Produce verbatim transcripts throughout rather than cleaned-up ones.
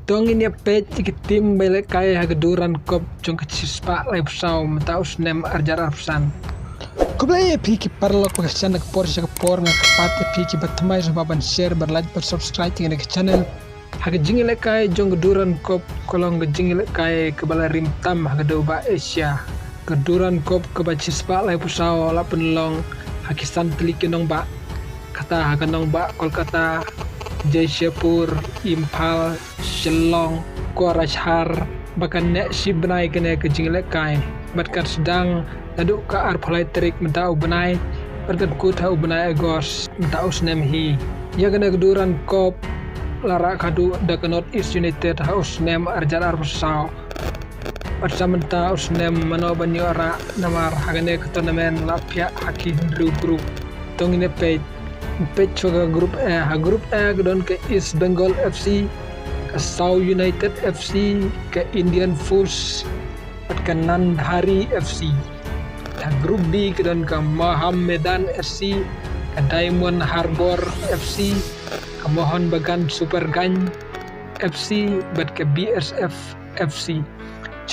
To ngin ïa peit ïa ki tim ba ïalehkai ha ka Durand Cup jong ka shispah laiphew saw mynta u snem arhajar arphew san. Khublei ïa phi ki paralok ba ka shan da ka por sha ka por, nga kyrpad ïa phi ki ba thymmai sngewbha ban share, ban like, ban subscribe ïa kane ka channel. Ha ka jingïalehkai jong ka Durand Cup ka long ka jingïalehkai kaba la rim tam ha ka dewbah Asia. Ka Durand Cup kaba shispah laiphew saw la pynlong ha ki san tylli ki nongbah, kata ha ka nongbah Kolkata, Jaishapur, Imphal, Shillong, Kokrajhar, ba kan neh shi bnai kane ka jingïalehkai, bad kan sdang naduh ka arphew lai tarik mynta u bnai bad kan kut ha u bnai August mynta u snem hi. Ïa kane ka Durand Cup la rah khadduh da ka North East United ha u snem arhajar arphew saw. Bad sa mynta u snem mano ban ïoh rah, namar ha kane ka tournament la phiah ha ki hynriew group. To ngin ïa peit, peit shuwa ka Group A. Ha Group A ka don ka East Bengal F C, ka Saw United F C, ka Indian Force, bad ka Nandhari F C. Ha Group B ka don ka Mohammedan F C, ka Diamond Harbour F C, ka Mohun Bagan Super Ganj F C, bad ka B S F F C.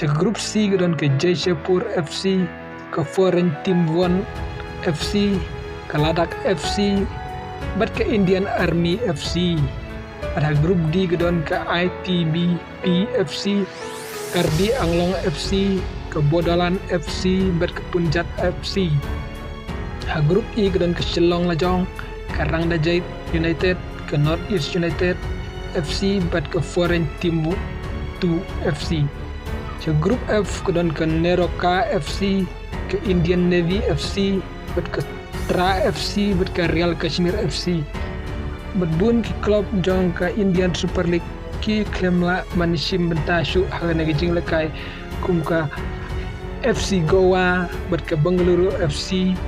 Ha Group C ka don ka Jaishapur F C, ka Foreign Team One F C, ka Ladakh F C, bad ka Indian Army F C. Bad ha Group D ka don ka I T B P F C, Karbi Anglong F C, ka Bodoland F C, bad ka Punjab F C. Ha Group E ka don ka Shillong Lajong, ka Rangdajied United, ka North East United F C, bad ka Foreign Team Two F C. Ha Group F ka don ka NEROCA F C, ka Indian Navy F C, bad ka Tra F C, bad ka Real Kashmir F C. Bad bun ki club jong ka Indian Super League ki khlem lah ban shim bynta shuh ha kane ka jingïalehkai, kum ka F C Goa bad ka Bengaluru F C,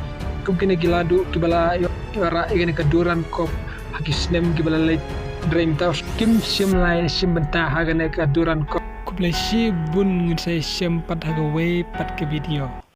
kum kine ki la duh kiba la ïoh, ïoh rah ïa kane ka Durand Cup ha ki snem kiba la leit. Hynrei mynta kim shym la shim bynta ha kane ka Durand Cup. Khublei shibun, ngin sa ïashem pat ha kawei pat ka video.